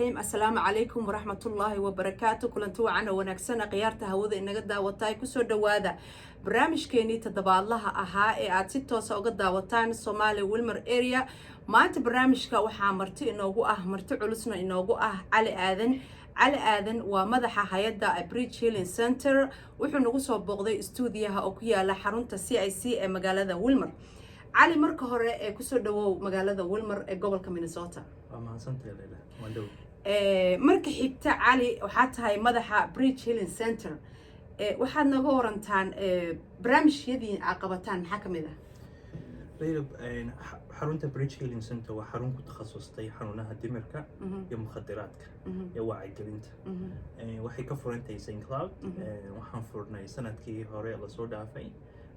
Asalaamu calaykum waraxmatullaahi wabarakaatu. Kulanti wacan oo wanaagsan, khiyaarta hawada inaga daawataay. Kusoo dhawaada barnaamijkeenii toddobaadlaha ahaa ee aad si toosa uga daawataan Soomaaliya Willmar area. Maanta barnaamijka waxaa marti inoogu ah, marti culusna inoogu ah, Cali Aadan. Cali Aadan waa madaxa hay-adda Bridge Healing Center. Wuxuu nagu soo booqday stuudiyaha oo ku yaala xarunta CIC ee magaalada Willmar. Cali, marka hore ee kusoo dhawow magaalada Willmar ee gobolka Minnesota. Waa mahadsantahay, Leila, waan dhow. Marka xigta, Cali, waxaa tahay madaxa Bridge Healing Center. Waxaad naga warantaan barnaamijyadii aad qabataan, maxaa kamid ah? Leila, xarunta Bridge Healing Center waa xarun ku takhasustay xanuunaha dhimirka iyo mukhadiraadka iyo wacyigelinta. Waxay ka furan tahay St Cloud. Waxaan furnay sanadkii hore lasoo dhaafay.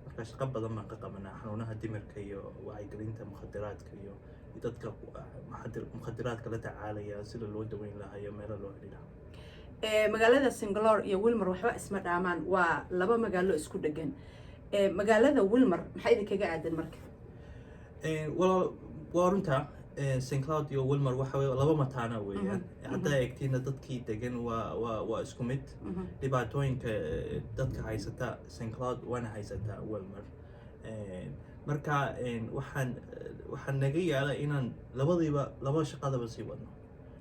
Marka shaqo badan baan ka qabanaa xanuunaha dhimirka iyo wacyigelinta mukhadiraadka iyo dadka mukhadiraadka la tacaalaya, sida loo daweyn lahaa iyo meelo loo heli lahaa. Magaalada St Cloud iyo Willmar waxba isma dhaamaan, waa laba magaalo isku dhegan. Magaalada Willmar maxaa idinkaga aadan marka? Walaal, waa runta, St Cloud iyo Willmar waxa weye laba mataana weeyaan. Haddaa eegtiina, dadkii degan waa isku mid. Dhibaatooyinka dadka haysata St Cloud waana haysataa Willmar. Marka waxaan naga yaala inaan labadiiba laba shaqadaba sii wadno,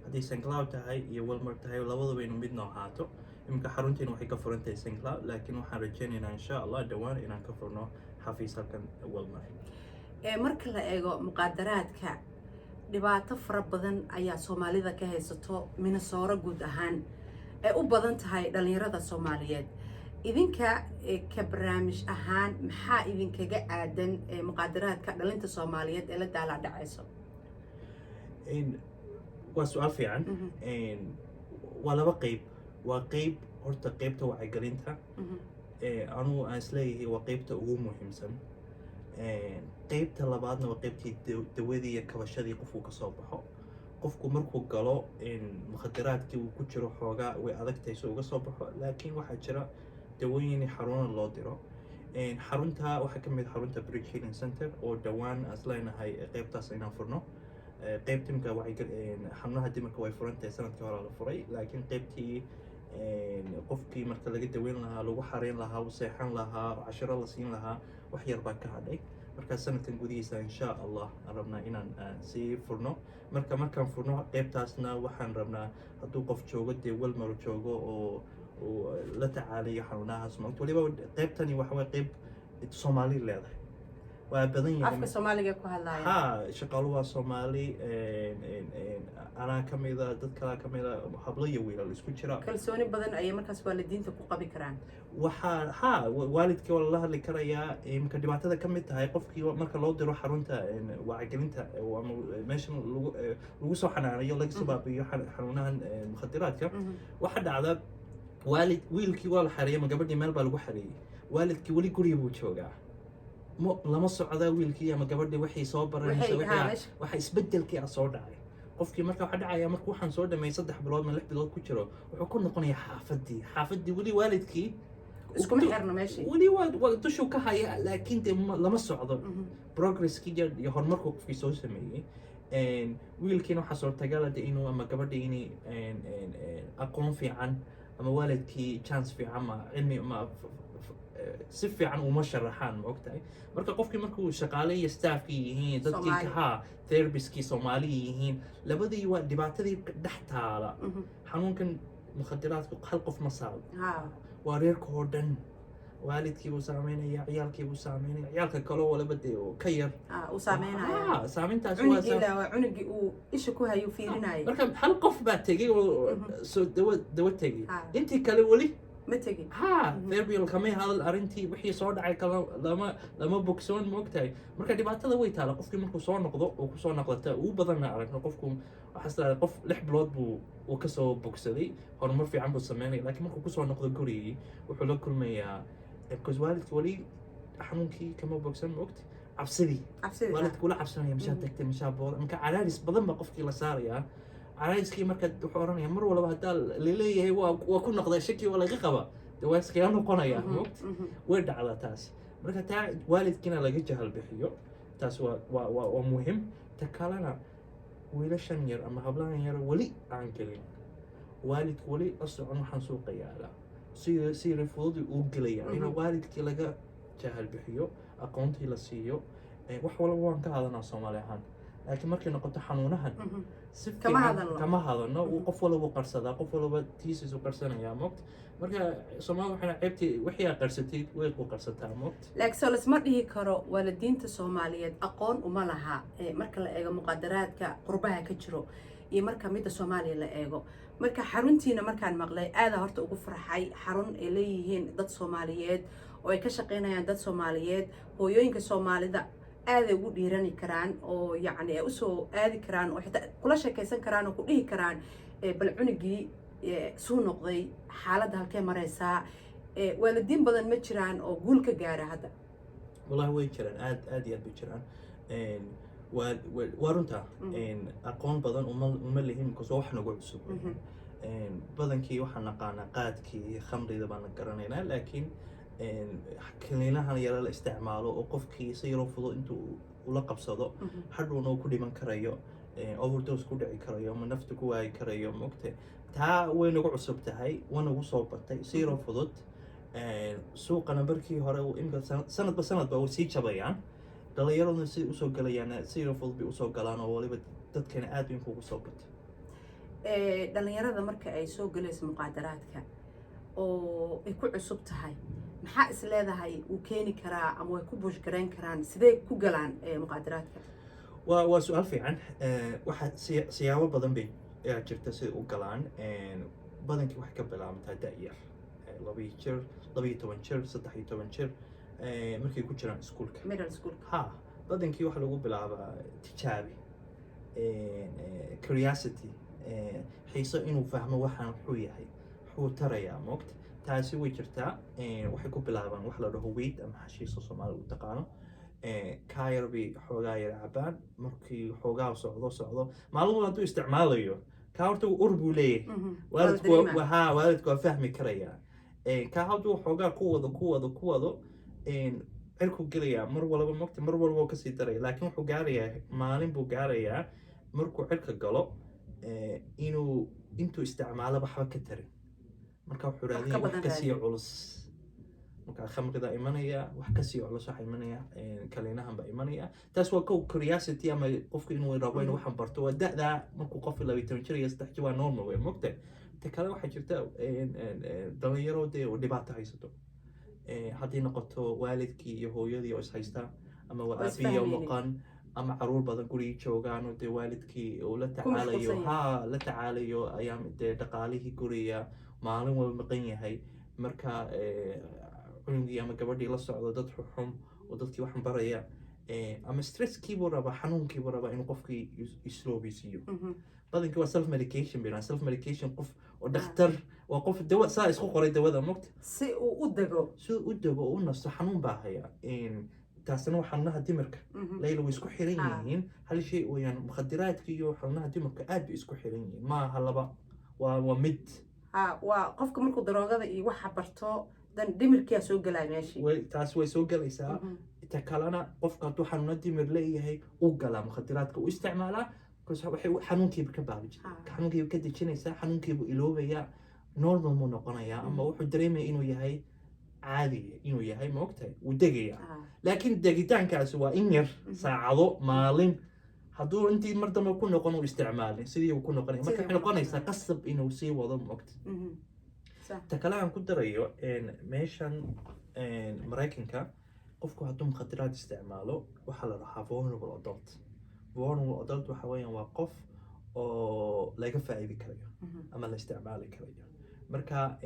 haddii St Cloud tahay iyo Willmar tahay, labadaba inu mid noo ahaato. Iminka xarunteena waxay ka furan tahay St Cloud, laakiin waxaan rajaynaynaa, insha Allah, dhowaan inaan ka furno xafiis halkan Willmar. Marka la eego muqaadaraadka, dhibaato fara badan ayaa Soomaalida ka haysato Minnesota guud ahaan, ay u badan tahay dhalinyarada Soomaaliyeed. Idinka ka barnaamij ahaan, maxaa idinkaga aadan muqaadaraadka dhalinta Soomaaliyeed ee la daalaa dhacayso? Waa su-aal fiican. Waa laba qeyb. Waa qeyb horta qeybta wacyigelinta. Anugu aan isleeyahay waa qeybta ugu muhiimsan. Qeybta labaadna waa qeybtii dawadii iyo kabashadii qofku kasoo baxo. Qofku markuu galo mukhadaraadkii uu ku jiro, xoogaa way adag tahay si uga soo baxo, laakiin waxaa jira dawooyin xaruna loo diro. Xarunta waxaa ka mid xarunta Bridge Healing Center oo dhowaan aan isleenahay qeybtaas inaan furno. Qeybta imika xanuunaha dhimirka way furan tahay, sanadkii hore la furay, laakiin qeybtii qofkii marka laga daweyn lahaa, lagu xareyn lahaa, u seexan lahaa, cashiro la siin lahaa, wax yar baa ka hadhay. Marka sanadkan gudihiisa, insha Allah, aan rabnaa inaan sii furno. Marka markaan furno qeybtaasna, waxaan rabnaa hadduu qof joogo dee Willmar joogo oo uu la tacaalayo xanuunahaas maogta. Waliba qeybtani waxa way qeyb Soomaali leedahay, waa badan yahay. Afka Soomaaliga ku hadlaaya? Ha, shaqaalu waa Soomaali. Anaa kamida, dad kalaa kamida, hablo iyo wiilal isku jira. Kalsooni badan ayay markaas waalidiinta ku qabi karaan. Waxaa ha, waalidkii waa lala hadli karayaa. Imka dhibaatada ka mid tahay, qofkii marka loo diro xarunta wacyigelinta ama meeshan lagu soo xanaanayo, laga soo baabi'iyo xanuunahan mukhadiraadka, waxaa dhacda waalid wiilkii waa la xareeyay ama gabadhii meel baa lagu xareeyey, waalidkii weli guriga buu joogaa, ma lama socda wiilkii ama gabadhii waxay soo baranayso, waxa isbedelkii a soo dhacay qofkii. Marka waxaa dhacaya, marka waxaan soo dhameeyay 3 bilood ma 6 bilood ku jiro, wuxuu ku noqonayaa xaafadii. Xaafadii weli waalidkii iskuma xirno meeshii. Weli waa dushuu ka haya, laakiin dee lama socdo progresskii iyo horumarku qofkii soo sameeyey. Wiilkiina waxaa suurtagala de inuu ama gabadhii inay aqoon fiican ama waalidkii chance fiican ma cilmi ma si fiican uma sharaxaan, ma ogtahay? Marka qofkii markuu shaqaale iyo staffkii yihiin dadkii Soomaali. Ha, therapist-kii Soomaali yihiin, labadii waa dhibaatadii dhex taala. Xanuunkan mukhadaraadku hal qof ma saaro, waa reerka oo dhan. Waalidkii buu saameynaya, ciyaalkii buu saameynaya, ciyaalka kaloo waliba dee oo ka yar Ha, uu saameynaya. Ha, saameyntaas waa Cunugii la waa cunugii uu isha ku hayo, fiirinayay. Marka hal qof baa tegey oo soo dawa tegey, intii kale weli ma tegin. Ha, therapy kamay hadal arrintii, wixii soo dhacay kala lama bogsoon, ma ogtahay? Marka dhibaatada way taala. Qofkii markuu soo noqdo oo kusoo noqdata ugu badanna aragno, qofku waxaa is qof 6 bilood buu uu kasoo bogsaday, horumar fiican buu sameynaya, laakiin markuu kusoo noqdo gurigii wuxuu la kulmayaa, because waalidki weli xanuunkii kama bogsan, ma ogta? Cabsidii. Cabsidii. Waalidku ula cabsanaya, mashaa tagtay, mashaa booda. Marka cadaadis badan baa qofkii la saarayaa. Cadaadiskii marka wuxuu oranaya mar walba haddaa laleeyahay waa ku noqday, shaki waa laga qaba, de waa iskaga noqonaya, ma ogta? Way dhacdaa taasi. Marka taa waalidkiina laga jahal bixiyo, taas waa muhim. Ta kalena Wiilashan yar ama hablahan yar weli aan gelin, waalidku weli la socon waxaan suuqa yaala, si fudud uu gelayaa in waalidkii laga jahal bixiyo, aqoontii la siiyo. Wax walba waan ka hadlanaa Soomaali ahaan, laakiin markay noqoto xanuunahan si Kama fiican hadalno. Kama hadalno. Qof walba wuu qarsadaa, qof walba tiisiisu qarsanayaa, mogt. Marka Soomaalida waxayna ceebtii wixii aa qarsatay way ku qarsataa, mogt. Laakiin soo lasma dhihi karo waalidiinta Soomaaliyeed aqoon uma laha marka la eego muqaadaraadka qurbaha ka jiro iyo marka midda Soomaaliya la eego. Marka xaruntiina markaan maqlay, aadaa horta ugu farxay xarun ay leeyihiin dad Soomaaliyeed oo ay ka shaqaynayaan dad Soomaaliyeed. Hooyooyinka Soomaalida aaday ugu dhiirani karaan oo yacni ay usoo aadi karaan oo xitaa kula sheekaysan karaan oo ku dhihi karaan, "Bal cunugii suu noqday, xaaladda halkee maraysaa?" Waalidiin badan ma jiraan oo guul ka gaara hadda? Wallahi way jiraan, aad aad iyo aad bay jiraan. Waa runta. Aqoon badan uma lihin because waa wax nagu cusub. Badankii waxaan naqaanaa qaadkii iyo khamrida baan garanaynaa, laakiin kaniinahan yara la isticmaalo oo qofkii si yaroo fudud intuu ula qabsado, hadhowna uu ku dhiman karayo, overdose ku dhici karayo ama nafta ku waayi karayo, mogte, taa way nagu cusub tahay, waa nagu soo batay si yaroo fudud. Suuqana markii hore imika sanadba sanadba way sii jabayaan, dhalinyaraduna si usoo galayaan si yaroo fudud bay usoo galaan, oo waliba dadkana aad bay kugu soo batay. Dhalinyarada marka ay soo galayso muqaadaraadka oo ay ku cusub tahay, maxaa is leedahay wuu keeni karaa ama way ku push garayn karaan? Sidee ku galaan muqaadaraadka? Waa su-aal fiican. Waxa siyaabo badan bay ayaa jirta sida u galaan. Badankii waxay ka bilaabantaa da-yar, 2 jir, 12 jir, 13 jir, markay ku jiraan iskuulka. Middle schoolka. Ha, badankii waxaa lagu bilaabaa tijaabi, curiosity, xiiso inuu fahmo waxaan wuxuu yahay, wuxuu tarayaa, moogta. Taasi way jirtaa. Waxay ku bilaabaan wax la dhaho weed ama xashiiso Soomaali u taqaano. Kaa yar bay xoogaa yar cabaan. Markii xoogaa socdo socdo, maalin walba hadduu isticmaalayo, kaa horta ur buu leeyahay. Waalidku Waa la dareemaa. Ha, waalidku waa fahmi karayaa. Kaa hadduu xoogaa ku wado, ku wado, ku wado, cirku gelayaa mar walba, mogta, mar walba wuu kasii daraya. Laakiin wuxuu gaarayaa, maalin buu gaarayaa markuu cirka galo, inuu intuu isticmaalo waxba ka tarin. Marka wuxuu Wax ka raadinaya wax badan kasii raadin. culus. Marka khamrida imanaya, wax kasii culus waxa imanaya, kaliinahan baa imanaya. Taas waa kow, curiosity ama qofku inuu rabo inuu waxan barto. Waa da'daa markuu qofku 12 jir iyo 3 jir, waa normal wey, mogta. Ta kale waxaa jirta dhalinyaro dee oo dhibaato haysato. Haddii noqoto waalidkii iyo hooyadii oo is haysta ama waa Oo is aabihii oo fahmaynin. maqan ama caruur badan gurigii joogaan oo dee waalidkii uu la tacaalayo. Mashquulsan yahay. Ha, la tacaalayo ayaa dee dhaqaalihii guriga, maalin walba maqan yahay. Marka cunugii ama gabadhii la socdo dad xuxum oo dadkii waxan baraya, ama stresskii buu rabaa, xanuunkii buu rabaa inuu qofkii isloobisiiyo. Badankii waa self medication bay, self medication. Qof oo dhakhtar waa qof dawa saa isku qoray dawada, mogta. Si uu u dego. Si uu u dego oo u nasto, xanuun baa haya. Taasina waa xanuunaha dimirka. Layla, way isku xiran yihiin, hal shay weeyaan. Mukhadiraadka iyo xanuunaha dimirka aad bay isku xiran yihiin, maaha laba, waa mid. Ha, waa qofka markuu daroogada iyo waxa barto, dan dhimirkiyaa soo gelaya meeshii. Taas way soo gelaysaa. Ta kalena, qofka hadduu xanuuna dimir leeyahay, uu galaa mukhadiraadka, uu isticmaalaa because waxay xanuunkiiba ka baabi, xanuunkiiba ka dejinaysaa, xanuunkiibu iloobayaa, normal muu noqonayaa ama wuxuu dareemaya inuu yahay caadi inuu yahay, ma ogtahay, wuu degayaa. Laakiin degitaankaasi waa in yar, saacado, maalin. Hadduu intii mar dambe ku noqon uu isticmaalin, sidii uu ku noqonaya. Marka Sidii waxay uu ku noqonaysaa noqonaya. qasab inuu sii wado, ma ogta. Ta kale aan ku darayo, meeshan Maraykanka qofku hadduu mukhadiraad isticmaalo, waxaa la dhahaa vulnerable adult. Vulnerable adult waxa weeyaan waa qof oo laga faa'iidi karayo ama la isticmaali karayo. Marka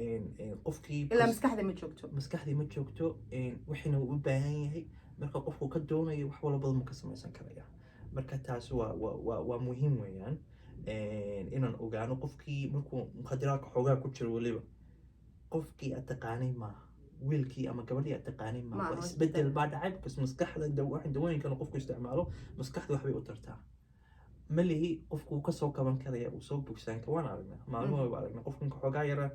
qofkii Ilaa maskaxda ma joogto. Maskaxdii ma joogto, wixiina uu u baahan yahay. Marka qofku ka doonayo wax walba badan buu ka samaysan karaya. Marka taasi waa muhiim weeyaan, inaan ogaano qofkii markuu mukhadiraadka xoogaa ku jiro, weliba qofkii aad taqaanay maaha, wiilkii ama gabadhii aad taqaanay maaha. Maaha, waa waa isbedel isbedel. baa dhacay because maskaxda dawooyinkan qofku isticmaalo maskaxda waxbay u tartaa. Ma lihi qofku wuu kasoo kaban karaya, uu soo bogsaan ka. Waan aragnaa, maalmo waa aragnaa qofku inka xoogaa yara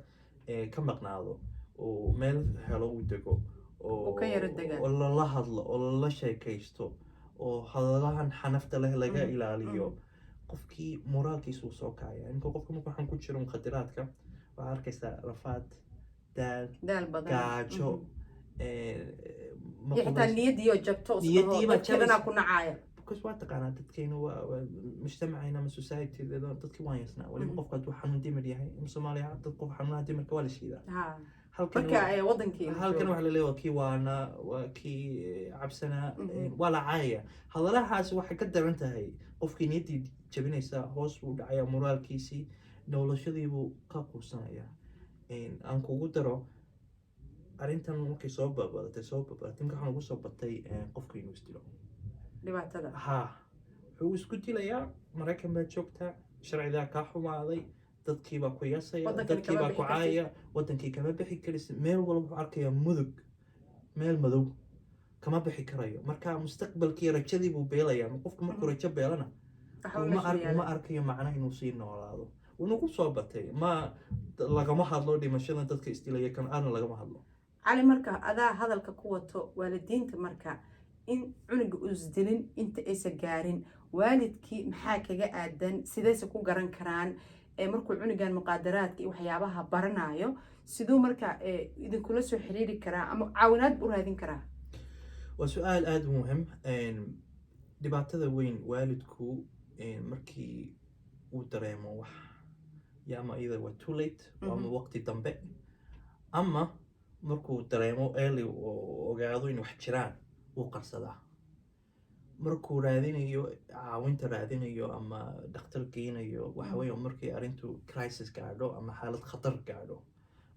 ka maqnaado oo meel helo, uu dego oo Uu ka yara degaa. oo lala hadlo oo lala sheekaysto oo hadalahan xanafta leh laga ilaaliyo. Qofkii moraalkiisu wuu soo kacaya. Imika qofka marka waxaan ku jiro mukhadiraadka, waxaa arkaysaa rafaad, daal, daal badan, gaajo, ma iyo xitaa niyadiioo jabto. Niyadii baa dadkii dhanaa jabaysa. ku nacaaya. Because waa taqaanaa dadkeenu waa mujtamacayna ama society dadkii waan yasnaa waliba. Qofka hadduu xanuun dimir yahay in Soomaaliya dad qof xanuunaha dimirka waa la shiidaa. Halkan marka wadankii la halkan joogo. Waxaa laleeyahay waa kii waana, waa kii cabsanaa, waa la caayaya. Hadalahaas waxay ka daran tahay qofkii niyaddii jabinaysaa, hoos buu dhacayaa moraalkiisii, noloshadii buu ka quusanayaa. Aan kugu daro, arrintan markay soo babadatay marka waxaan ugu soo batay qofka inuu isdilo. Dhibaatada. Ha, wuxuu isku dilayaa: Maraykan baa joogtaa, sharcigaa kaa xumaaday, dadkii baa ku yasaya, Waddankana dadkii kama baa ku bixi kartid. caayaya, wadankii kama bixi karisid. Meel walba wuxuu arkayaa mudug, meel madow, kama bixi karayo. Marka mustaqbalkii, rajadii buu beelayaa. Qofka markuu rajo beelana waxba uma meesha uma yaala. arkayo macno inuu sii noolaado. Wuuna ku soo batay. Ma lagama hadlo dhimashada dadka isdilaya, kan aadna lagama hadlo. Cali, marka adaa hadalka ku wato waalidiinta, marka in cunuga isdilin inta aysan gaarin, waalidkii maxaa kaga aadan? Sidayse ku garan karaan ee markuu cunugan muqaadaraadka iyo waxyaabaha baranayo? Siduu marka idinkula soo xiriiri karaa ama caawinaad u raadin karaa? Waa su-aal aada u muhim. Dhibaatada weyn waalidku markii uu dareemo wax ya ama iyada waa too late ama waqti dambe, ama markuu dareemo early oo ogaado in wax jiraan, wuu qarsadaa. Markuu raadinayo caawinta, raadinayo ama dhakhtar geynayo, waxa weeye markii arrintu crisis gaadho ama xaalad khatar gaadho,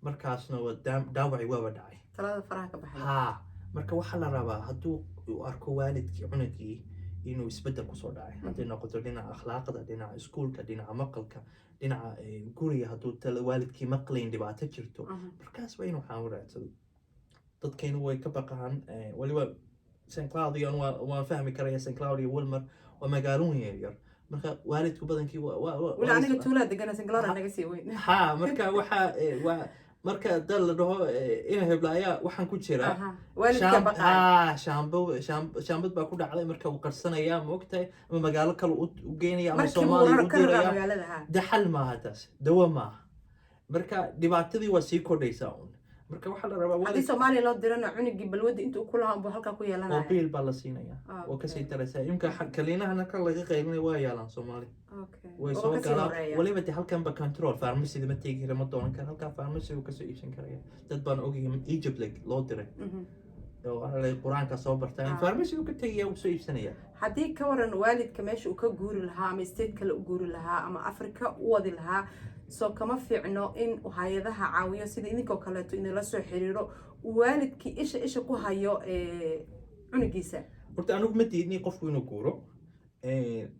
markaasna waa dhaawacii waaba dhacay. Talada faraha ka baxay. Haa, marka waxaa la rabaa hadduu uu arko waalidkii cunugii inuu isbeddel kusoo dhacay, hadday noqoto dhinaca akhlaaqda, dhinaca iskuulka, dhinaca maqalka, dhinaca guriga, hadduu waalidkii maqlayn, dhibaato jirto, markaas waa inuu caawin raadsado. Dadkaynu way ka baqaan, waliba St Cloud iyo waan fahmi karaya, St Cloud iyo Willmar waa magaalooyin yaryar. Marka waalidku badankii Weli aniga tuulaa degana, St Cloud naga sii weyn. Ha, marka waxa waa marka dad la dhaho ina hebla ayaa waxaan ku jira Waalidka baqaaya. Haa, shaambo shaambad baa ku dhacday. Marka wuu qarsanayaa, ma ogtahay, ama magaalo kale u geynaya ama markiiba Soomaaliya uu u ka raraa diraya. Magaalada, ha. De xal maaha taas, dawo maaha. Marka dhibaatadii waa sii kordhaysaa un. Marka waxaa la rabaa haddii waalid Soomaaliya loo dirana, cunugii balwadda inta uu ku lahaa unbuu halkaa ku oo yeelanaya. Biil baa la siinaya oo kasii daraysaa. Imka kaliinahana ka laga qaybinaya waa yaalaan Soomaali. Way oo soo kasii galaan. horeeya. Waliba de halkanba control, pharmacyda ma tegi kara, ma doonan kara. Halkaa pharmacy uu kasoo iibsan karaya. Dad baan ogyahay Egypt loo diray oo waxaa la Qur-aanka soo bartaa, pharmacy uu ka tegaya, uu soo iibsanaya. Haddii ka waran waalidka meesha uu ka guuri lahaa ama state kale u guuri lahaa ama Africa u wadi lahaa, soo kama fiicno in hay-adaha caawiyo sida idinkoo kaleeto inala soo xiriiro, uu waalidkii isha ku hayo cunugiisa? Horta anigu ma diidni qofku inuu guuro,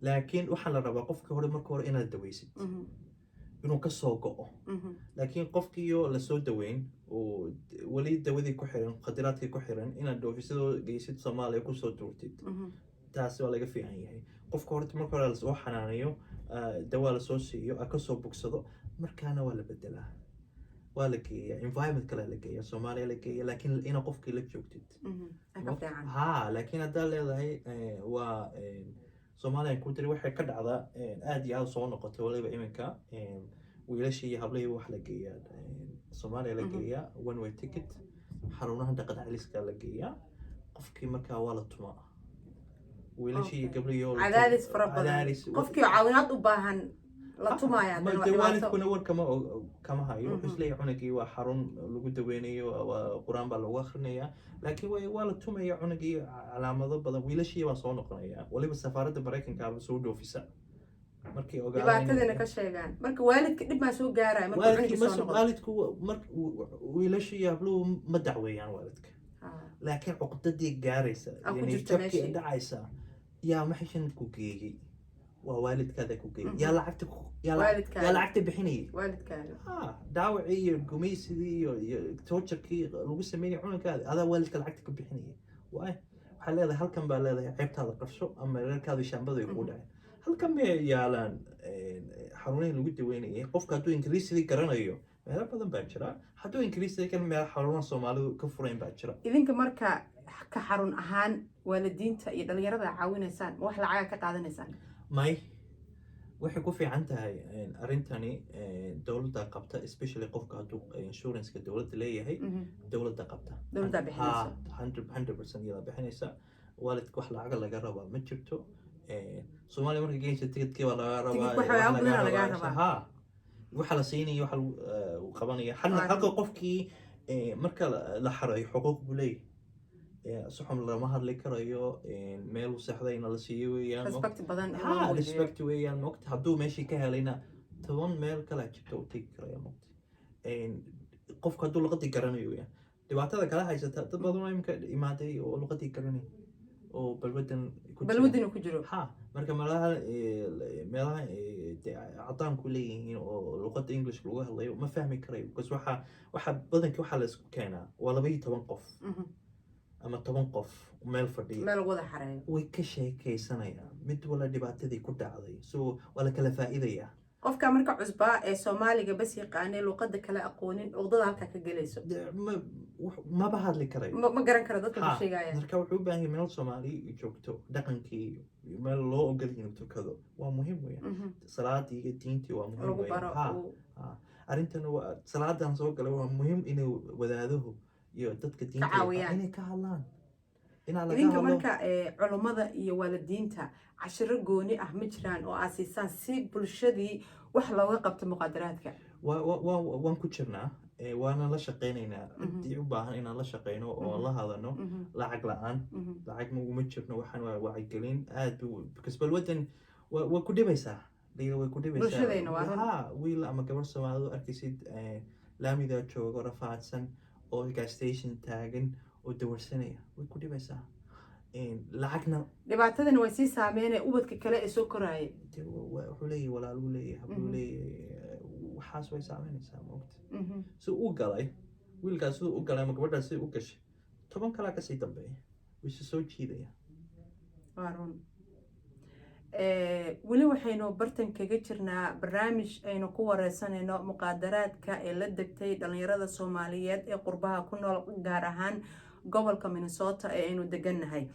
laakiin waxaa la rabaa qofka hore marka hore inaad daweysid, inuu kasoo go'o. Laakiin qofkiiyo lasoo daweyn oo weli dawadii ku xiran, mukhadiraadkii ku xiran, inaad dhoofisadoo geysid Soomaaliya, kusoo tuurtid, taasi waa laga fiican yahay. Qofka horta marka hore lasoo xanaanayo, dawaa lasoo siiyo, a kasoo bogsado, markaana waa la bedelaa, waa la geeyaa environment kale, la geeyaa Soomaaliya la geeya, laakiin ina qofkii la joogtid. Ka fiican. Ha, laakiin haddaad leedahay waa Soomaaliya ku diri, waxay ka dhacdaa aad iyo aad soo noqotay waliba iminka, wiilashii iyo hablihii wax la geeyaa Soomaaliya la geeyaa, one way ticket, xarumaha dhaqan celiska la geeyaa. Qofkii markaa waa la tumaa, wiilashii iyo gabdhihii oo la Cadaadis fara badan. Cadaadis. Qofkii oo caawinaad u baahan la tumaya. Ma haddana waa dee dhibaato. Waalidkuna war kama hayo. Wuxuu isleeyahay cunugii waa xarun lagu daweynayo, waa Qur-aan baa lagu akrinaya, laakiin waa la tumaya cunugii. Calaamado badan wiilashii baa soo noqonaya. Waliba safaaradda Maraykankaaba soo dhoofisa markay ogaadaan Dhibaatadina ka sheegaan. Marka waalidka dhib baa soo gaaraya markuu waalidkii cunugii ma soo noqdo. Waalidku mar wiilashii iyo habluhu ma dacweeyaan waalidka, laakiin cuqdadii gaaraysa Aa ku iyo jirta niyadjabkii meeshii. dhacaysa, yaa maxashan ku geeyey? Waa waalidkaada ku geeyey. Yaa lacagta Waalidkaaga. yaa lacagta bixinayay? Waalidkaaga. Ah, dhaawacii iyo gumaysidii iyo torturekii lagu sameynayay cunugkaada, adaa waalidka lacagta ka bixinaya. Waay waxaa leedahay halkan baa leedahay ceebtaada qarsho ama reerkaada shaambada ay kugu dhaceen. Halkan bay yaalaan xarunihii lagu daweynayay. Qofka hadduu Ingiriisidii garanayo, meelo badan baa jira. Hadduu Ingiriisidii kan, meel xarumaha Soomaalidu ka furayn baa jira. Idinka marka ka xarun ahaan waalidiinta iyo dhalinyarada caawinaysaan, ma wax lacaga ka qaadanaysaan? May. Waxay ku fiican tahay arrintani dowladda qabta, especially qofka hadduu insuranceka dowladda leeyahay. Dowladda qabta. Dowladdaa bixinaysa. Ha, 100% iyada bixinaysa. Waalidka wax lacaga laga rabaa ma jirto. Soomaaliya marka geysa, ticketkii baa laga rabaa. Ticket, waxyaabo wax badan lagaa rabaa. Ha, waxa la siinaya, waxa lagu uu qabanaya xalna xaqa qofkii marka la xareeyo xuquuq buu leeyahay. Si xun lama hadli karayo, meel uu seexdayna la siiyo weeyaan. Respect badan in loo Ha, muujiyo. Respect weeyaan, mogta. Hadduu meeshii ka helayna, 10 meel kala jirta u tegi karaya, mogta. Qofku hadduu luqadii garanayo weeyaan. Dhibaatada kala haysata dad badan oo imika imaaday oo luqadii garanay oo balwadan ku jira. Balwadina ku jiro. Ha, marka meelaha dee cadaanku leeyihiin oo luqadda English lagu hadlayo ma fahmi karayo, because waxa badankii waxaa la isku keenaa waa 12 qof ama 10 qof meel fadhiya. Meel lagu wada xareeyo. Way ka sheekaysanayaan, mid wala dhibaatadii ku dhacday, so waa la kala faa'iidayaa. Qofka marka cusbaa ee Soomaaliga bas yaqaanay, luqada kale aqoonin, cuqdada halkaa ka gelayso. Dee, maba hadli karayo. Ma garan karo dadka ku Ha, sheegaya. Marka wuxuu u baahan yahay meel Soomaali joogto, dhaqankii, meel loo ogol yahay inuu tukado waa muhiim weeyaan. Salaadii iyo diintii waa muhiim lagu weeyaan. baro. Ha, arrintan waa salaadan soo galay, waa muhiim inay wadaaduhu iyo dadka diinta yaqaan caawiyaan. Inay ka hadlaan, inaa laga Idinka hadlo. Marka culummada iyo waalidiinta cashiro gooni ah ma jiraan oo aad siisaan si bulshadii wax looga qabto muqaadaraadka? Waan ku jirnaa, waana la shaqeynaynaa ciddii u baahan inaan la shaqeyno oo la hadano lacag la-aan. Lacag ma uguma jirno. Waxaan waa wacyigelin aad bu, because balwadan waa ku dhibaysaa, Liila, way ku dhibaysaa. Bulshadeena, waa run. Ha, wiil ama gabar Soomaalidu arkaysid laamida joogo, rafaadsan oo gas station taagan oo dawarsanaya, way ku dhibaysaa. Lacagna Dhibaatadani way sii saameynaya ubadka kale ee soo koraaya. Dee wuxuu leeyahay walaaluu leeyahay, habluu leeyahay, waxaas way saameynaysaa, maogta. Si u galay wiilkaas, siduu u galay ama gabadhaas sidii u gashay, 10 kalaa kasii dambeeya, way isa soo jiidaya. Waa run. Weli waxaynu bartan kaga jirnaa barnaamij aynu ku wareysanayno muqaadaraadka ee la degtay dhalinyarada Soomaaliyeed ee qurbaha ku nool, gaar ahaan gobolka Minnesota ee aynu degannahay.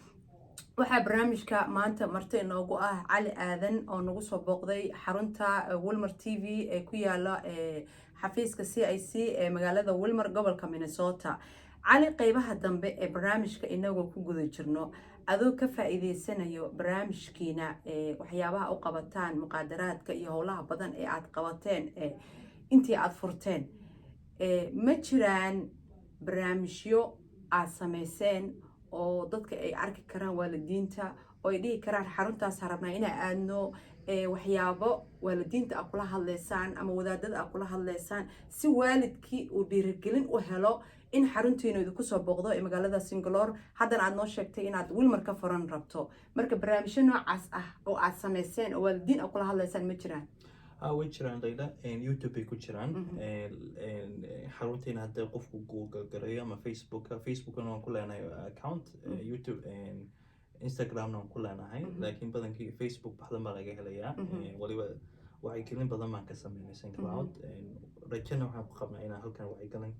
Waxaa barnaamijka maanta marti inoogu ah Cali Aadan oo nagu soo booqday xarunta Wilmer TV ee ku yaala xafiiska CIC ee magaalada Wilmer, gobolka Minnesota. Cali, qeybaha dambe ee barnaamijka inagoo ku guda jirno, adoo ka faa-iideysanayo barnaamijkiina waxyaabaha u qabataan muqaadaraadka iyo howlaha badan ee aad qabateen intii aad furteen, ma jiraan barnaamijyo aad sameyseen oo dadka ay arki karaan, waalidiinta, oo ay dhihi karaan xaruntaas rabnaa inaa aadno, waxyaabo waalidiinta aa kula hadlaysaan ama wadaadada aa kula hadlaysaan si waalidkii uu dhiirigelin u helo in xaruntiina idinku soo booqdo ee magaalada St. Cloud? Haddana aad noo sheegtay inaad Wilmer ka furan rabto. Marka barnaamijyo noocaas ah oo aad samayseen oo waalidiin aa kula hadlaysaan ma jiraan? Ha, way jiraan, Layla. YouTube bay ku jiraan. Xaruntiina hadda qofku Google gareeyo ama Facebooka, Facebookana waan ku leenahay account, YouTube, Instagramna waan ku leenahay, laakiin badankii Facebook baxdan baa laga helayaa. Waliba wacyigelin badan baan ka sameynay St. Cloud. Rajana waxaan ku qabnaa inaan halkan wacyigelin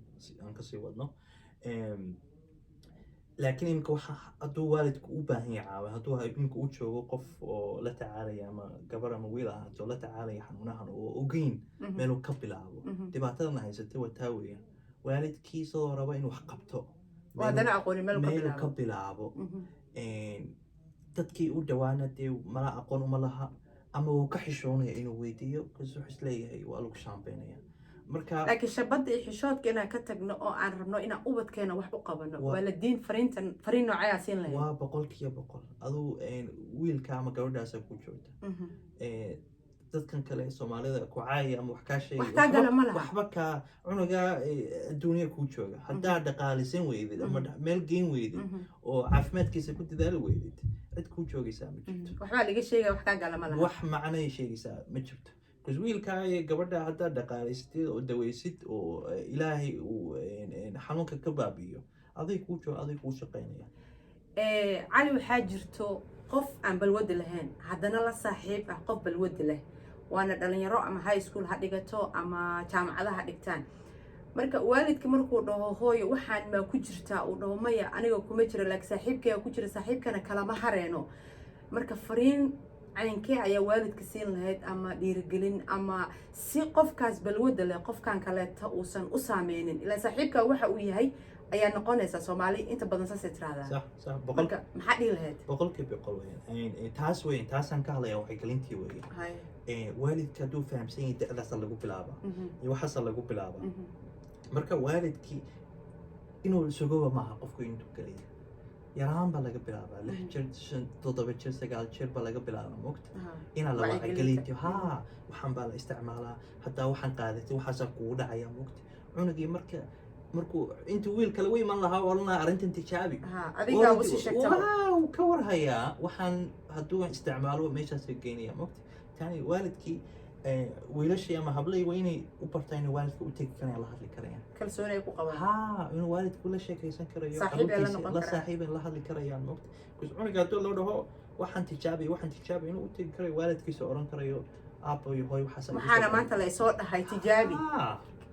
aan kasii wadno. Laakiin imika waxa hadduu waalidku u baahan yahay caawin, hadduu imika u joogo qof oo la tacaalaya, ama gabar ama wiil ahaato, la tacaalaya xanuunahan oo ogeyn meeluu ka bilaabo, dhibaatadana haysatay waa taa weeyaan. Waalidkii isagoo raba inuu wax qabto, oo haddana aqoonin meel ka meeluu ka bilaabo. Bilaabo. Dadkii u dhawaana dee mala aqoon uma laha ama wuu ka xishoonaya inuu weydiiyo, because wuxuu isleeyahay waa lagu shaambeynaya. Marka Laakiin shabadda iyo xishoodka inaan ka tagno oo aan rabno inaan ubadkeena wax u qabano, waalidiin fariintan fariin noocayaa siin lahayd? Waa 100%. Aduu wiilka ama gabadhaasa ku joogta, dadkan kale Soomaalida ku caaya ama wax kaa sheegay, Wax kaa gala ma laha. Waxba kaa cunuga adduunya kuu jooga haddaa dhaqaalisan weydid ama meel geyn weydid oo caafimaadkiisa ku dadaali weydid, cid kuu joogaysaa ma jirto. Waxbaa laga sheegaya, wax kaa gala ma laha. Wax macnay sheegaysaa ma jirto, because wiilkaa iyo gabadha haddaad dhaqaalaysatid oo daweysid oo Ilaahay uu xanuunka ka baabi'iyo, aday kuu jooga, aday kuu shaqaynaya. Cali, waxaa jirto qof aan balwadi lahayn haddana la saaxiib ah qof balwadi leh, waana dhalinyaro, ama high school ha dhigato ama jaamacada ha dhigtaan. Marka waalidka markuu dhaho, "Hooyo, waxaan maa ku jirtaa?" uu dhaho, "Maya, aniga kuma jira, laakiin saaxiibkaya ku jira," saaxiibkana kalama hareeno. Marka fariin Caynkee ayaa waalidka siin lahayd ama dhiirigelin ama si qofkaas balwadda leh qofkan kaleeta uusan u saameynin? Ilaa saaxiibka waxa uu yahay ayaa noqonaysa. Soomaali inta badan saasay tiraahdaa. Sax, boqol. Marka maxaa dhihi lahayd? 100% weeyaan. Taas weyn, taasaan ka hadlaya, wacyigelintii weeye. Waalidka hadduu fahamsan yahay da'daasa lagu bilaabaa iyo waxaasa lagu bilaabaa. Marka waalidkii inuu sugoba maaha qofku intuu geliya, yaraan baa laga bilaabaa, 6 jir, 5, 7 jir, 9 jir baa laga bilaabaa, mogta inaa la Wacyigelinta. Wacygelinto haa, waxaan baa la isticmaalaa, haddaa waxaan qaadatay waxaasaa kugu dhacaya, mogta cunugii marka markuu intuu wiil kale u iman lahaa oo odhan lahaa arrintan tijaabi. Adigaa usii sheegtaba. Waa ka warhayaa waxaan hadduu isticmaalo meeshaasuu geynaya, mogta. Tani waalidkii, wiilashii ama hablihii waa inay u bartaa inay waalidka u tegi karayaan, la hadli karayaan. Kalsooni ay ku qabaan. Haa, inuu waalidku la sheekaysan karayo. Saaxiib ay la Carruurtiisa noqon la karaan. Saaxiib ay la hadli karayaan, mogta, because cunuga hadduu loo dhaho waxaan tijaabi, waxaan tijaabi, inuu u tegi karayo waalidkiisa, oran karayo aabbo iyo hooy waxaas igu soo Waxaana dhacay. maanta la isoo dhahay tijaabi.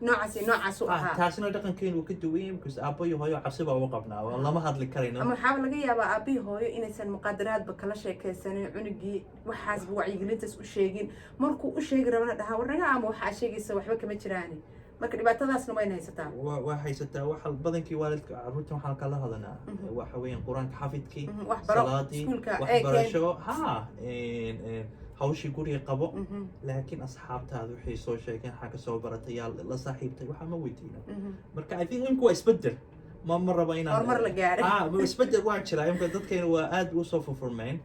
Noocaas iyo noocaas u ahaa. Taasina dhaqankeenu uu ka duwan yahay, because aabbo iyo hooyo cabsi baa ugu qabnaa, waa lama hadli karayno. Ama waxaaba laga yaabaa aabbihii hooyo inaysan muqaadaraadba kala sheekaysanin cunugii, waxaasba wacyigelintaas u sheegin. Markuu u sheegi rabana dhahaa, war naga ama waxaa sheegaysa waxba kama jiraani. Marka dhibaatadaasna wayna haysataa. Waa haysataa. Waxa badankii waalidka carruurta waxaan kala hadlanaa waxa weeyaan Qur-aanka xafidkii, Wax baro, salaadii, iskuulka ee keen. Waxbarasho ha, hawshii guriga qabo. Laakiin asxaabtaada waxay soo sheegeen, waxaa kasoo baratay, yaa la saaxiibtay, waxaa ma weydiino. Marka I think imku waa isbedel, ma rabo inaan Horumar la gaaray. Ma isbedel waa jiraa imka, dadkeena waa aad usoo furfurmeen,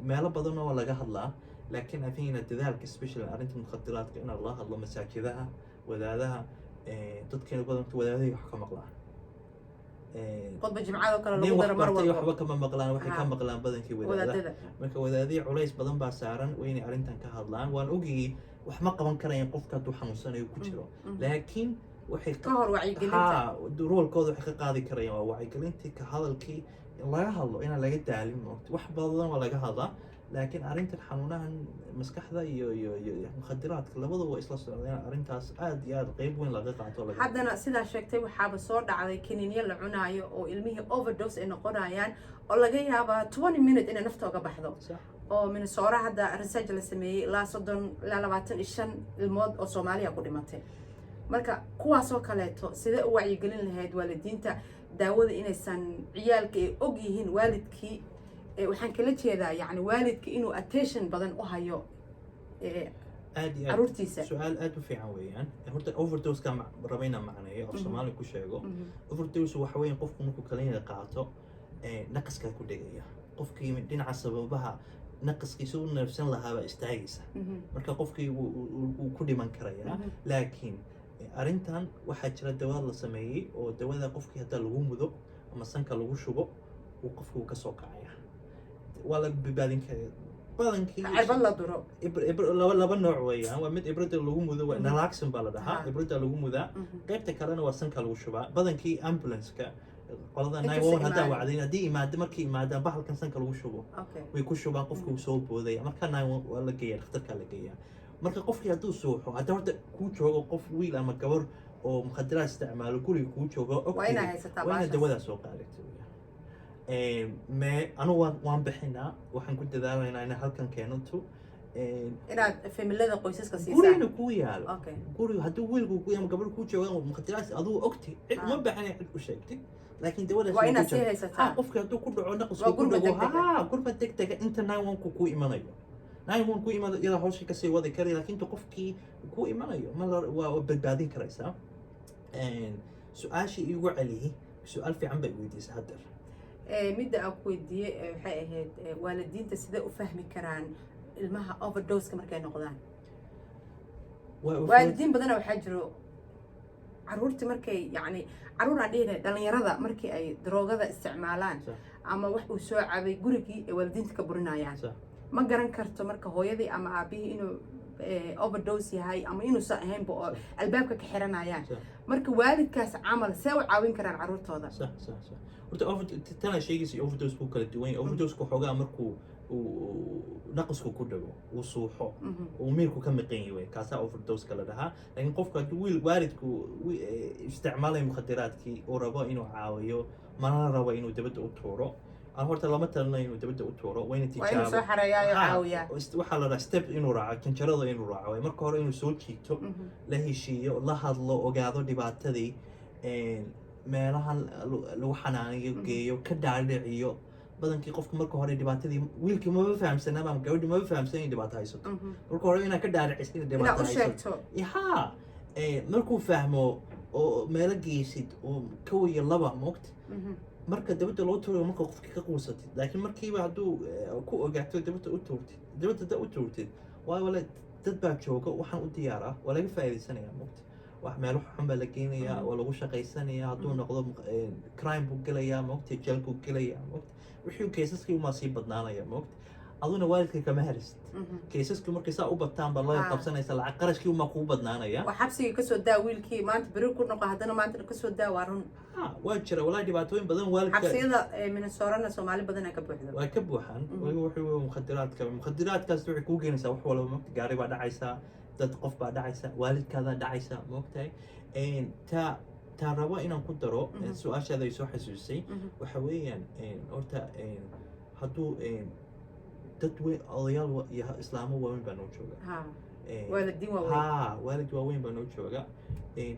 meelo badanna waa laga hadlaa. Laakiin I think ina dadaalka, especially arrinta mukhadiraadka, inaa la hadlo masaajidaha, wadaadaha. Dadkeena badanka wadaadahay wax ka maqlaan. Khudba jimcadoo kale nin lagu wax daro mar bartay walba. Waxba kama maqlaan, waxay ka maqlaan badankii wadaadaha. Wadaadada. Marka wadaadihii culays badan baa saaran, waa inay arrintan ka hadlaan. Waan ogayay wax ma qaban karayaan qofka hadduu xanuunsanayo ku jiro, laakiin waxay ka hor wacyigelinta. Haa, roolkooda waxay ka qaadi karayaan waa wacyigelintii, ka hadalkii, in laga hadlo, inaan laga daalin, moogta. Wax badan waa laga hadlaa, laakiin arrintan xanuunahan maskaxda iyo mukhadiraadka labadaba waa isla socdaan, in arrintaas aad iyo aad qeyb weyn laga qaato laga Haddana sidaa sheegtay, waxaaba soo dhacday kiniinyo la cunaayo oo ilmihii overdose ay noqonayaan, oo laga yaabaa 20 minute inay nafta uga baxdo. Oo Minnesota hadda research la sameeyey, ilaa 30 ilaa 25 ilmood oo Soomaaliya ku dhimatay. Marka kuwaasoo kaleeto sidee u wacyigelin lahayd waalidiinta daawada inaysan ciyaalka ay og yihiin waalidkii? Waxaan kala jeedaa, yacni, waalidka inuu attention badan u hayo Aad iyo aad. Caruurtiisa. Su-aal aad u fiican weeyaan. Horta overdose-ka raba inaan macneeyo, af Soomaali ku sheego. Overdose waxa weeyaan qofku markuu kaniiniga qaato, naqaskaa ku dhegaya qofkii, dhinaca sababaha naqaskiisa u neefsan lahaabaa istaagaysa. Marka qofkii wuu ku dhiman karayaa. Laakiin arrintan waxaa jira dawaad la sameeyey oo dawada qofkii haddaa lagu mudo ama sanka lagu shubo, uu qofku wuu kasoo kacaya, waa laga badbaadin karaya badankii. Cirbad la duro. Laba nooc weeyaan. Waa mid ibrada lagu mudo, waa naloxone baa la dhahaa. Ibrada lagu mudaa. Qaybta kalena waa sanka lagu shubaa. Badankii ambulance-ka qolada Intuusan 911 haddaa imaanin. wacdayn, haddii imaado, markii imaadaan bahalkan sanka lagu shubo way ku shubaan, qofka wuu soo boodaya. Marka nine waa la geeya, dhakhtarkaa la geeyaa. Marka qofkii hadduu suuxo, hadda horta kuu joogo qof wiil ama gabar oo mukhadaraad isticmaalo guriga kuu joogo, Waa inaa ogtidi haysataa waa inaad baashaas. dawadaa soo qaadatay weeyaan. Me anu waan bixinaa, waxaan ku dadaalaynaa inaan halkan keenanto. Inaad familada, qoysaska siisaan. Gurigana kuu yaalo. Guriga hadduu wiilku ku ama gabadh kuu joogaan mukhadaraad, aduu ogtay, cid uma baahana cid u sheegtay, laakiin dawadaas Waa way inaad ku sii jirtaa. haysataa. Ha, qofki hadduu ku dhaco naqasku Waa ku gurmad dhago degdeg ah. Ha, gurmad degdega inta 911 ku imanayo, 911 ku imanayo, iyada hawsha kasii wadi karaya. Laakiin inta qofkii ku imanayo ma la waa badbaadin karaysaa. Su-aashii iigu celiyey, su-aal fiican bay weydiisay haddeer. Midda aan ku weydiiyey waxay ahayd, waalidiinta sidee u fahmi karaan ilmaha overdose-ka markay noqdaan? Waalidiin badana waxaa jiro caruurtii markay, yacni, caruur aan dhihi lahay, dhalinyarada markii ay daroogada isticmaalaan ama wax uu soo cabay, gurigii ay waalidiinta ka burinayaan. Ma garan karto marka hooyadii ama aabihii inuu overdose yahay ama inuusan ahaynba, oo albaabka ka xiranayaan. Marka waalidkaas camal see u caawin karaan caruurtooda? Sax. Horta tana sheegaysa overdose ku kala duwan yahay. Overdose xoogaa markuu uu naqasku ku dhago, uu suuxo, uu miirku ka maqan yahay wey, kaasaa overdose la dhahaa. Laakiin qofku hadduu wiil waalidku isticmaalayo mukhadiraadkii, uu rabo inuu caawiyo, mana rabo inuu dibadda u tuuro. Aan horta lama talinayo inuu dabadda u tuuro, waa ina Waa inuu tijaabo. Soo xareeyaayo, Ha, caawiyaa. Waxaa la dhahaa step inuu raaco, janjarada inuu raaco. Waay marka hore inuu soo jiito, la heshiiyo, la hadlo, ogaado dhibaatadii, meelahan lagu xanaaniyo geeyo, ka dhaadhiciyo. Badankii qofka marka hore dhibaatadii wiilkii maba fahamsana ama gabadhii maba fahamsan in dhibaato haysato. Marka hore inaad ka dhaadhiciso in Inaad dhibaato u haysato. sheegto. Ha, markuu fahmo oo meelo geysid oo kow iyo laba moogta, marka dabadda loo tuurayo marka qofki ka quusatid. Laakiin markiiba hadduu ku ogaato dabadda u tuurtid, dabadda haddaa u tuurtid, waayo wala dad baa jooga waxaan u diyaaraa, waa laga faa'iidaysanayaa moogta. Wax meelo xun baa la geynayaa, waa lagu shaqaysanayaa. Hadduu noqdo crime buu gelayaa moogta, jeel buu gelayaa moogta. Wixii cases-kii umaa sii badnaanaya moogta, aduna waalidka kama helisid. Cases-kii markay saa u bataan baa laga qabsanaysa, lacag qarashkii umaa kugu badnaanaya. Waa xabsigii kasoo daa wiilkii maanta, beri ku noqo, haddana maanta kasoo daa, waa run. Ha, waa jira walaahi dhibaatooyin badan waalidka. Xabsiyada Minnesorana Soomaali badanaa ka buuxdo. Waa ka buuxaan. Waliba wuxuu mukhadiraadka, mukhadiraadkaas waxay kuu keenaysaa wax walba moogta. Gaari baa dhacaysaa, dad qof baa dhacaysa, waalidkaadaa dhacaysa moogtahay. Taa rabo inaan ku daro, su-aashaada ay soo xasuusay, waxa weeyaan horta hadduu dad weyn, odayaal iyo islaamo waaweyn baa noo jooga. Waalidiin waaweyn. Ha, waalid waaweyn baa noo jooga.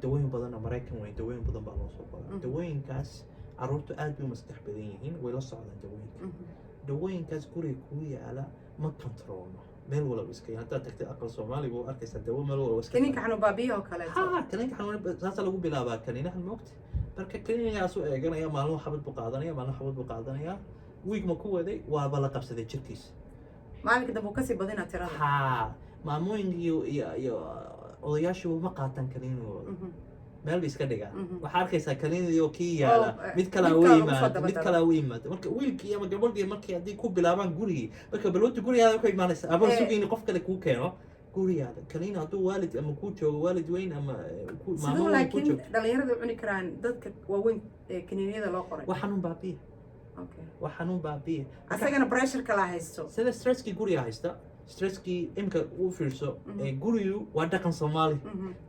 Dawooyin badanna Maraykan weyn dawooyin badan baa loo soo qoraa. Dawooyinkaas carruurtu aad bay u maskax badan yihiin, way la socdaan dawooyinka. Dawooyinkaas guriga kuu yaala ma control-no, meel walba iska yaala. Haddaad tagtay aqal Soomaaliga waa arkaysaa dawo meel walba iska Kaniinka taala. Xanuun baabiyaha oo kaleeto. Ha, kaniinka xanuun saasaa lagu bilaabaa kaniinahan moogta. Marka kaniinigaasu eeganaya, maalin xabad buu qaadanaya, maalin xabad buu qaadanaya, wiig ma ku waday, waaba la qabsaday jirkiisa. Maalinka dambe uu kasii badinaa tirada. Ha, maamooyinkii iyo odayaashu ma qaataan kaniinigooda, meel bay iska dhigaan. Waxaa arkaysaa kaniinigii oo kii yaala, mid kalaa mid u kale lagu soo yimaado, daba mid daro. kalaa u yimaado. Marka wiilkii ama gabadhii markii haddii ku bilaabaan gurigii, marka balwada gurigaada ka imaanaysa abaan sugayni qof kale kuu keeno gurigaada kaniini. Hadduu waalid ama kuu joogo, waalid weyn ama maamo Siduu weyn kuu laakiin joogto. Dhalinyarada u cuni karaan dadka waaweyn ee kaniiniyada loo qoray? Waa xanuun baabiya. Waa xanuun baabiya. Asagana pressure kalaa haysto. Sida stress-kii guriga haysta, stress-kii imka u fiirso. Gurigu waa dhaqan Soomaali,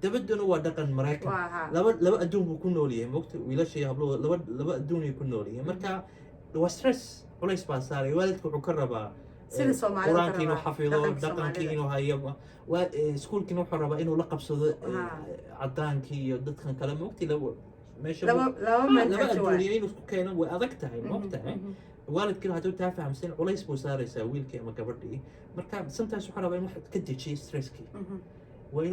dabadduna waa dhaqan Maraykan. Waa ha. Laba adduun buu ku nool yahay mogta, wiilasha iyo habluhu laba adduun ay ku nool yihiin. Marka waa stress, culays baa saaray. Waalidka wuxuu ka rabaa Sida Soomaalida ka Qur-aankii inuu rabaa, xafido, dhaqanka dhaqankii Soomaalida. inuu hayo, iskuulkiina wuxuu rabaa inuu la qabsado cadaankii iyo dadkan kale mogti. Laba meesha Laba laba manhaj waay. adduuniya inuu isku keeno way adag tahay mogtahay. Waalidkiina hadduu taa fahamsan, culays buu saaraysaa wiilkii ama gabadhii. Marka sometimes wuxuu rabaa in wax ka dejiyo stress-kii. Waa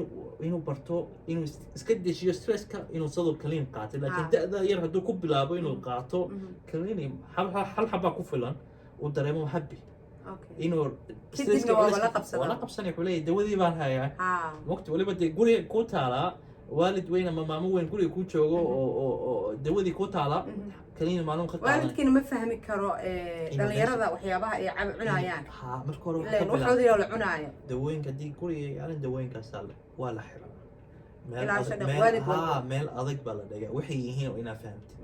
inuu barto inuu iska dejiyo stress-ka, inuu sadoo kaliin qaatay. Laakiin da'da yar hadduu ku bilaabo inuu qaato kaliini, hal xabaa ku filan, uu dareemo happy, inuu Kadibna waaba la qabsadaa. Waa la qabsanaya. Wuxuu leeyahay dawadii baan hayaa waqti waliba dee guriga ku taalaa, waalid weyn ama maamo weyn guriga ku joogo oo dawadii ku taalaa, kaliini maalin ka qaadan. Waalidkiina ma fahmi karo Inuu dhalinyarada waxyaabaha ay cunayaan. Ha, marka hore waxaa ka ileen bilaab waxoodii oo la cunaayo. Dawooyinka haddii guriga yaalan, dawooyinkaasaa waa la xiraa meel Ilaa adag shan meel waalid ha walba. Meel adag baa la dhigaa waxay yihiin oo inaa fahamtid.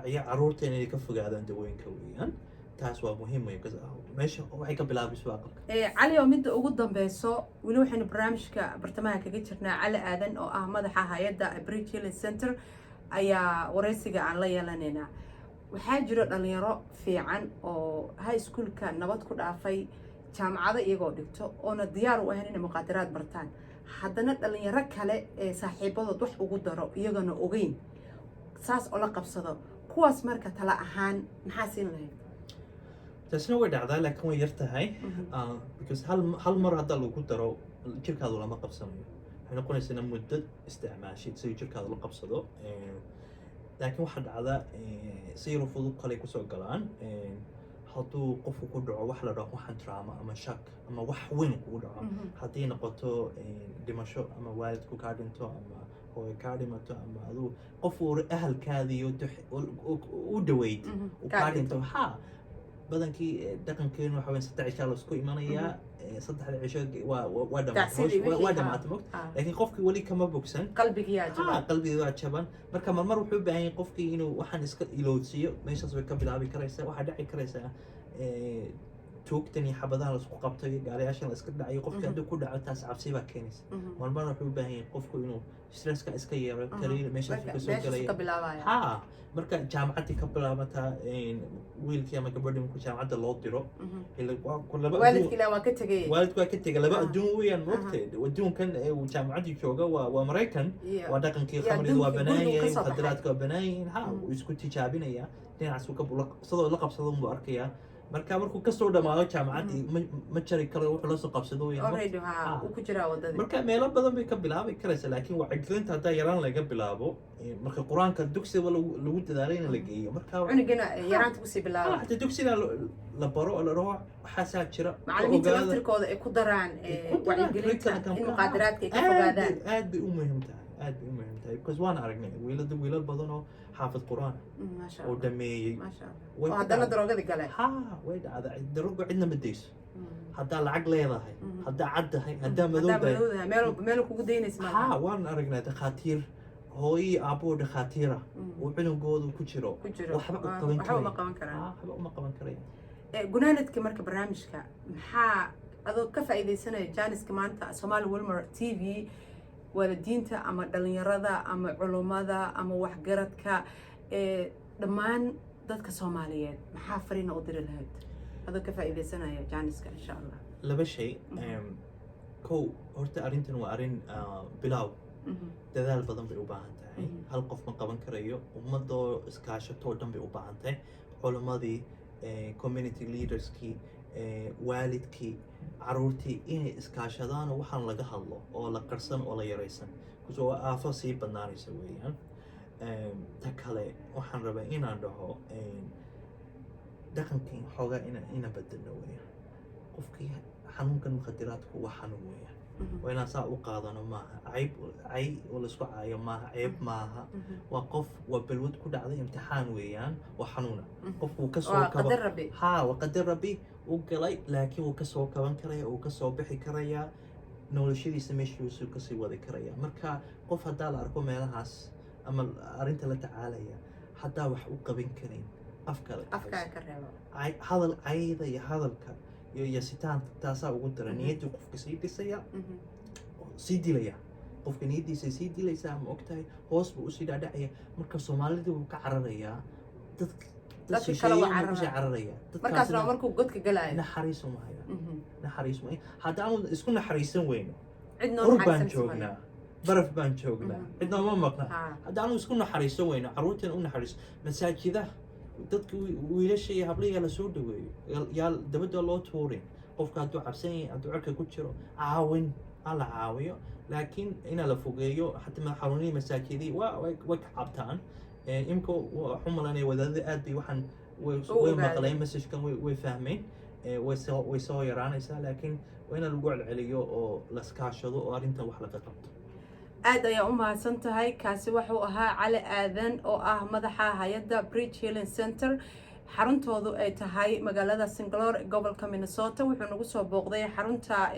Iyo caruurta inay ka fogaadaan dawooyinka weeyaan. Taas waa muhiim wey, because meesha waxay ka bilaabayso waa aqalka. Cali, oo midda ugu dambeyso, weli waxaynu barnaamijka bartamaha kaga jirnaa. Cali Aadan oo ah madaxa hay-adda Bridge Healing Center ayaa wareysiga aan la yeelanaynaa. Waxaa jiro dhalinyaro fiican oo high school-ka nabad ku dhaafay, jaamacado iyagoo dhigto, oona diyaar u ahayn inay muqaadaraad bartaan. Haddana dhalinyaro kale ee saaxiibadood wax ugu daro, iyagana ogeyn, saas oo la qabsado kuwaas, marka tala ahaan maxaa siin lahayd? Taasina way dhacdaa, laakiin way yar tahay. Because hal mar haddaa lagu daro, jirkaadu lama qabsanayo. Waxay noqonaysaa inaad muddo isticmaashid si jirkaadu la qabsado. Laakiin waxaa dhacda si yaro fudud kale kusoo galaan. Hadduu qofku ku dhaco wax la dhaho waxaan trauma ama shock ama wax weyn kugu dhaco, haddii noqoto dhimasho ama waalidku kaa dhinto ama hooyo kaa dhimato ama aduu qof uu ahalkaadii u dhaweyd uu kaa kaa dhinto. Ha, badankii dhaqankeenu waxa weyn 3 cishaa laisku imanayaa. Saddexda cisho waa dhamaatay. Tacsidii waa wixii, dhamaatay mogt. Laakiin qofkii weli kama bogsan. Qalbigiyaa jaban. Qalbigii waa jaban. Marka marmar wuxuu u baahan yahay qofkii inuu waxaan iska iloodsiiyo. Meeshaas way ka bilaabi karaysaa, waxaa dhici karaysaa. Tuugtan iyo xabadaha laisku qabtay, gaariyaashan la iska dhacayo, qofka hadduu ku dhaco, taas cabsi baa keenaysa. Marmarna wuxuu u baahan yahay qofku inuu stresska iska yeero, kaliya meeshaas Marka kasoo meeshaas gelaya. ka bilaabaya. Ha, marka jaamacaddii ka bilaabataa, wiilkii ama gabadhii markuu jaamacadda loo diro, ila waa ku laba Waalidki ilaa waa ka tegay. Waalidku waa ka tegay, laba adduun weeyaan. Moogtay, adduunkan ee uu jaamacaddii jooga waa Maraykan, waa dhaqankii, Iyo khamridu waa adduunkii banaan gurigu yahay, ka soo baxay. mukhadaraadka waa banaan yihiin. Ha, wuu isku tijaabinayaa, dhinacaas uu ka sadoo la qabsado unbuu arkayaa. Marka markuu kasoo dhamaado jaamacaddii, ma jari karo wuxuu la soo qabsado weeyaan. Already ha uu ku jiraa wadadii. Marka meelo badan bay ka bilaabi karaysa, laakiin wacyigelinta haddaa yaraan laga bilaabo, marka Qur-aanka dugsiga lagu dadaalay in la geeyo, marka Cunugina yaraanta kusii bilaaba. Xataa dugsiga la baro oo la dhaho waxaasaa jira, ka Macallimiinta ogaada. laftirkooda ay ku daraan Ay ku daraan wacyigelinta curriculum-ka. in muqaadaraadka ay ka Aad fogaadaan. Aad bay u muhiim tahay, aad bay u muhiim tahay, because waan aragnay wiilal badan oo xaafid Qur-aan Maasha oo Allah. dhameeyey. Maasha Allah. Way Oo ku haddana dhacday. daroogadii gale. Ha, way dhacday. Daroogo cidna ma dayso. Haddaa lacag leedahay, haddaa cad tahay, haddaa madow Haddaa tahay. madowdahay, meel walba meel kugu daynaysa Ha, malaha. waan aragnay dhakhaatiir, hooyo iyo aabbo dhakhaatiira oo cunugoodu ku jiro Ku jiro. waxba u qaban Waxba uma karaya. qaban karaan. Ha, waxba uma qaban karaya. Gunaanadka marka barnaamijka, maxaa adoo ka faa'iidaysanaya jaaniska maanta Somali Wilmer TV, waalidiinta ama dhalinyarada ama culummada ama waxgaradka, dhammaan dadka Soomaaliyeed, maxaa fariina u diri lahayd adoo ka faa'iidaysanaya jaaniska, insha Allah? Laba shay. Kow, horta arrintan waa arrin bilaaw, dadaal badan bay u baahan tahay. Hal qof ma qaban karayo, ummadoo iskaashatoo dhan bay u baahan tahay: culimmadii, community leaderskii, waalidkii, caruurtii, inay iskaashadaan oo waxaan laga hadlo oo la qarsan oo la yaraysan, kusoo waa aafo sii badnaanaysa weeyaan. Ta kale, waxaan rabaa inaan dhaho dhaqankii xoogaa ina bedelno weeyaan. Qofkii xanuunkan mukhadiraadku waa xanuun weeyaan. Waa inaan saa u qaadano maaha, cayb cay oo laisku caayo maaha, ceeb maaha. Waa qof, waa balwad ku dhacday, imtixaan weeyaan, waa xanuuna. Qofku wuu kasoo Waa kaba qadar Rabbi. Ha, waa qadar Rabbi u galay, laakiin wuu kasoo kaban karaya, wuu kasoo bixi karayaa, noloshadiisa meeshiisuu kasii wadi karaya. Marka qof haddaa la arko meelahaas ama arrinta la tacaalaya, haddaa wax u qaban karin, afka la Afkaa ka reebo. Hadal cayda iyo hadalka iyo yasitaanta taasaa ugu dara. Niyaddii qofka sii dhisaya, sii dilaya, qofka niyaddiisa sii dilaysaa, ma ogtahay? Hoos buu usii dhaadhacaya. Marka Soomaalidii wuu ka cararayaa, dad Dadka kale waa shisheeye buu kusii cararaya. cararaya. Markaasna waa Dadkaasna markuu godka galaayo. Naxariis uma haya, naxariis uma. Haddaanu isku naxariisan weyno, Cid noo qur baan naxariisanaysa male. joognaa, baraf baan joognaa, cidna uma maqna. Haddaanu isku naxariisan weyno, carruurteena u naxariiso, masaajidaha dadka wiilasha iyo hablihi la soo dhaweeyo, yaa dabadda loo tuurin. Qofka hadduu cabsan yahay, hadduu cirka ku jiro, caawin ha la caawiyo, laakiin ina la fogeeyo. Xataa xarunihii masaajidii waa way ka cabtaan. Imka waxu malanaya wadaadada aad bay waxaan way U way ogaadeen. maqleen messagekan, way fahmeen. Way soo yaraanaysaa, laakiin waa in lagu celceliyo oo laskaashado oo arrintan wax laga qabto. Aad ayaa u mahadsan tahay. Kaasi wuxuu ahaa Cali Aadan oo ah madaxa hay-adda Bridge Healing Center, xaruntoodu ay tahay magaalada St. Cloud, gobolka Minnesota. Wuxuu nagu soo booqday xarunta.